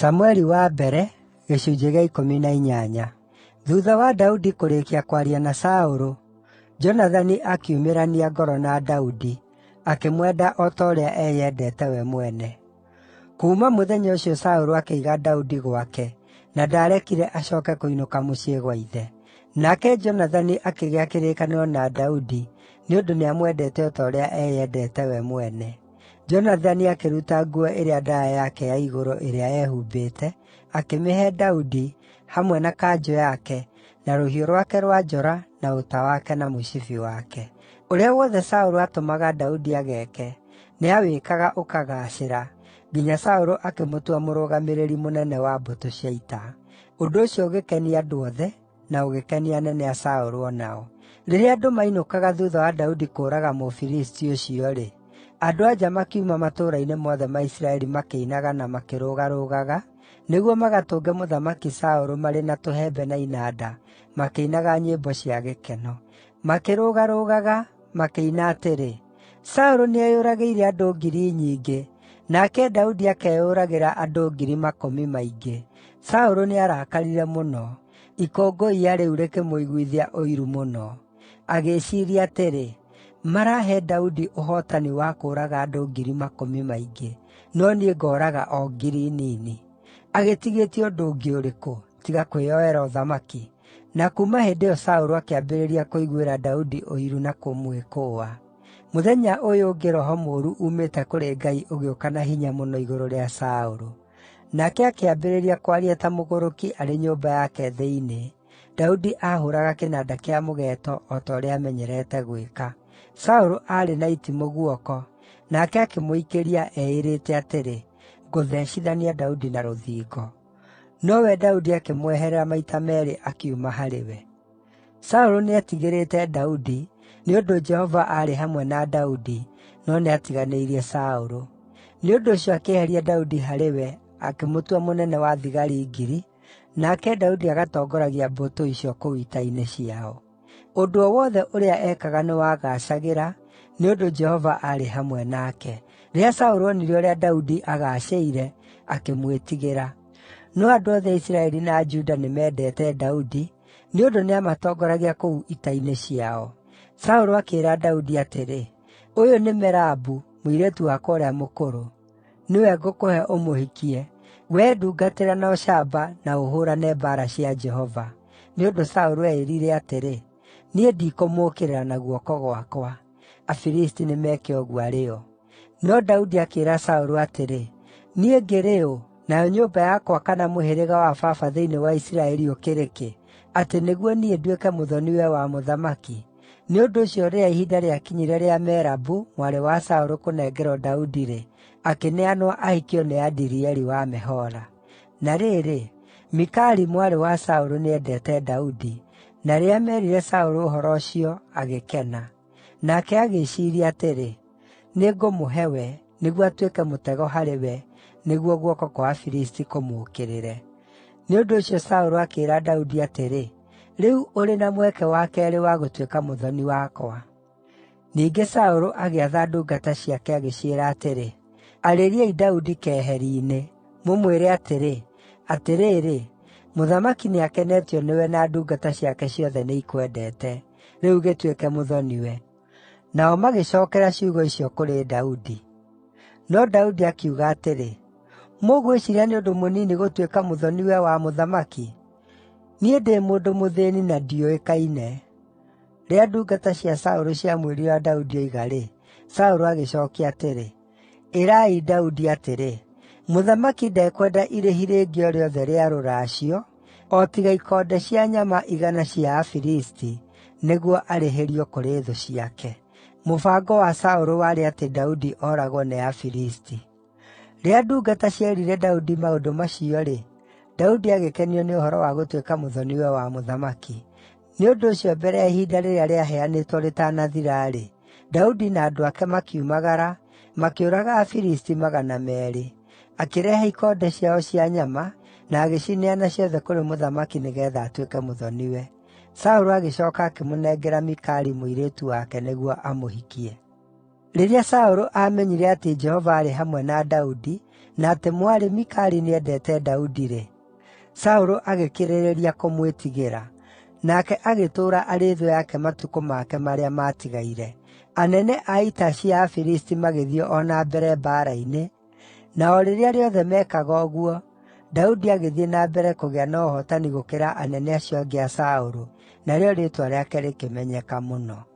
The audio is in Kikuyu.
Samueli wa mbere, gĩcunjĩ gĩa 18. Thuutha wa Daudi kũrĩĩkia kwaria na Saũlũ, Jonathani akiumĩrania ngoro na Daudi, akĩmwenda o ta ũrĩa eyendete we mwene. Kuuma mũthenya ũcio Saũlũ akĩiga Daudi gwake, na ndaarekire acooke kũinũka mũciĩ gwa ithe. Nake Jonathani akĩgĩa kĩrĩkanĩro na Daudi nĩ ũndũ nĩamwendete o ta ũrĩa eyendete we mwene. Jonathani akĩruta nguo ĩrĩa ndaaya yake ya igũrũ ĩrĩa eehumbĩte, akĩmĩhe Daudi, hamwe na kanjũ yake, na rũhiũ rwake rwa njora, na ũta wake na mũcibi wake. Ũrĩa wothe Saũlũ aatũmaga Daudi ageeke, nĩawĩkaga ũkagaacĩra, nginya Saũlũ akĩmũtua mũrũgamĩrĩri mũnene wa mbũtũ cia ita. Ũndũ ũcio ũgĩkenia andũ othe, na ũgĩkenia anene a Saũlũ o nao. Rĩrĩa andũ mainũkaga thuutha wa Daudi kũũraga Mũfilisti ũcio-rĩ, andũ-a-nja makiuma matũũra-inĩ mothe ma Isiraeli makĩinaga na makĩrũgarũgaga, nĩguo magatũnge Mũthamaki Saũlũ marĩ na tũhembe na inanda, makĩinaga nyĩmbo cia gĩkeno. Makĩrũgarũgaga, makĩina atĩrĩ, “Saũlũ nĩeyũragĩire andũ ngiri nyingĩ, nake Daudi akeyũragĩra andũ ngiri makũmi maingĩ.” Saũlũ nĩarakarire mũno. Ikũngũiya rĩu rĩkĩmũiguithia ũiru mũno. Agĩĩciiria atĩrĩ, “Marahe Daudi ũhootani wa kũũraga andũ ngiri makũmi maingĩ, no niĩ ngooraga o ngiri nini. Agĩtigĩtie ũndũ ũngĩ ũrĩkũ, tiga kwĩyoera ũthamaki?” Na kuuma hĩndĩ ĩyo Saũlũ akĩambĩrĩria kũiguĩra Daudi ũiru na kũmwĩkũũa. Mũthenya ũyũ ũngĩ roho mũũru uumĩte kũrĩ Ngai ũgĩũka na hinya mũno igũrũ rĩa Saũlũ. Nake akĩambĩrĩria kwaria ta mũgũrũki arĩ nyũmba yake thĩinĩ. Daudi aahũũraga kĩnanda kĩa mũgeeto o ta ũrĩa aamenyerete gwĩka. Saũlũ aarĩ na itimũ guoko, nake akĩmũikĩria eĩĩrĩte atĩrĩ, “Ngũtheecithania Daudi na rũthingo.” Nowe Daudi akĩmweherera maita meerĩ akiuma harĩ we. Saũlũ nĩetigĩrĩte Daudi, nĩ ũndũ Jehova aarĩ hamwe na Daudi, no nĩatiganĩirie Saũlũ. Nĩ ũndũ ũcio akĩeheria Daudi harĩ we akĩmũtua mũnene wa thigari ngiri, nake Daudi agatongoragia mbũtũ icio kũu ita-inĩ ciao. Ũndũ o wothe ũrĩa ekaga nĩwagaacagĩra, nĩ ũndũ Jehova aarĩ hamwe nake. Rĩrĩa Saũlũ onire ũrĩa Daudi agaacĩire, akĩmwĩtigĩra. No andũ othe a Isiraeli na a Juda nĩmendete Daudi, nĩ ũndũ nĩamatongoragia kũu ita-inĩ ciao. Saũlũ akĩĩra Daudi atĩrĩ, “Ũyũ nĩ Merabu, mũirĩtu wakwa ũrĩa mũkũrũ. Nĩwe ngũkũhe ũmũhikie. Wee ndungatĩra na ũcamba na ũhũũrane mbaara cia Jehova.” Nĩ ũndũ Saũlũ eĩĩrire atĩrĩ, “Niĩ ndikũmũũkĩrĩra na guoko gwakwa. Afilisti nĩmeke ũguo arĩ o.” No Daudi akĩĩra Saũlũ atĩrĩ, “Niĩ ngĩrĩ ũ, nayo nyũmba yakwa kana mũhĩrĩga wa baba thĩinĩ wa Isiraeli ũkĩrĩ kĩ, atĩ nĩguo niĩ nduĩke mũthoni-we wa mũthamaki?” Nĩ ũndũ ũcio rĩrĩa ihinda rĩakinyire rĩa Merabu, mwarĩ wa Saũlũ kũnengerwo Daudi-rĩ, akĩneanwo ahikio nĩ Adirieli wa Mehola. Na rĩrĩ, Mikali mwarĩ wa Saũlũ nĩendete Daudi, na rĩrĩa meerire Saũlũ ũhoro ũcio, agĩkena. Nake agĩĩciiria atĩrĩ, “Nĩngũmũhe we, nĩguo atuĩke mũtego harĩ we, nĩguo guoko kwa Afilisti kũmũũkĩrĩre.” Nĩ ũndũ ũcio Saũlũ akĩĩra Daudi atĩrĩ, “Rĩu ũrĩ na mweke wa keerĩ wa gũtuĩka mũthoni wakwa.” Ningĩ Saũlũ agĩatha ndungata ciake agĩciĩra atĩrĩ, “Arĩriai Daudi keheri-inĩ, mũmwĩre atĩrĩ, ‘Atĩrĩrĩ, mũthamaki nĩakenetio nĩwe na ndungata ciake ciothe nĩikwendete. Rĩu gĩtuĩke mũthoni-we.’ ” Nao magĩcookera ciugo icio kũrĩ Daudi. No Daudi akiuga atĩrĩ, “Mũgwĩciiria nĩ ũndũ mũnini gũtuĩka mũthoni-we wa mũthamaki? Niĩ ndĩ mũndũ mũthĩĩni na ndiũĩkaine.” Rĩrĩa ndungata cia Saũlũ ciamwĩrire ũrĩa Daudi oiga-rĩ, Saũlũ agĩcookia atĩrĩ, “Ĩrai Daudi atĩrĩ, ‘Mũthamaki ndekwenda irĩhi rĩngĩ o rĩothe rĩa rũracio, o tiga ikonde cia nyama 100 cia Afilisti, nĩguo arĩhĩrio kũrĩ thũ ciake.’ ” Mũbango wa Saũlũ warĩ atĩ Daudi ooragwo nĩ Afilisti. Rĩrĩa ndungata cierire Daudi maũndũ macio-rĩ, Daudi agĩkenio nĩ ũhoro wa gũtuĩka mũthoni-we wa mũthamaki. Nĩ ũndũ ũcio mbere ya ihinda rĩrĩa rĩaheanĩtwo rĩtanathira-rĩ, Daudi na andũ ake makiumagara, makĩũraga Afilisti 200. Akĩrehe ikonde ciao cia nyama, na agĩcineana ciothe kũrĩ mũthamaki nĩgeetha atuĩke mũthoni-we. Saũlũ agĩcooka akĩmũnengera Mikali mũirĩtu wake nĩguo amũhikie. Rĩrĩa Saũlũ aamenyire atĩ Jehova aarĩ hamwe na Daudi, na atĩ mwarĩ Mikali nĩendeete Daudi-rĩ, Saũlũ agĩkĩrĩrĩria kũmwĩtigĩra, nake agĩtũũra arĩ thũ yake matukũ make marĩa maatigaire. Anene a ita cia Afilisti magĩthiĩ o na mbere mbaara-inĩ, na o rĩrĩa rĩothe meekaga ũguo, Daudi agĩthiĩ na mbere kũgĩa na ũhootani gũkĩra anene acio angĩ a Saũlũ, narĩo rĩĩtwa rĩake rĩkĩmenyeka mũno.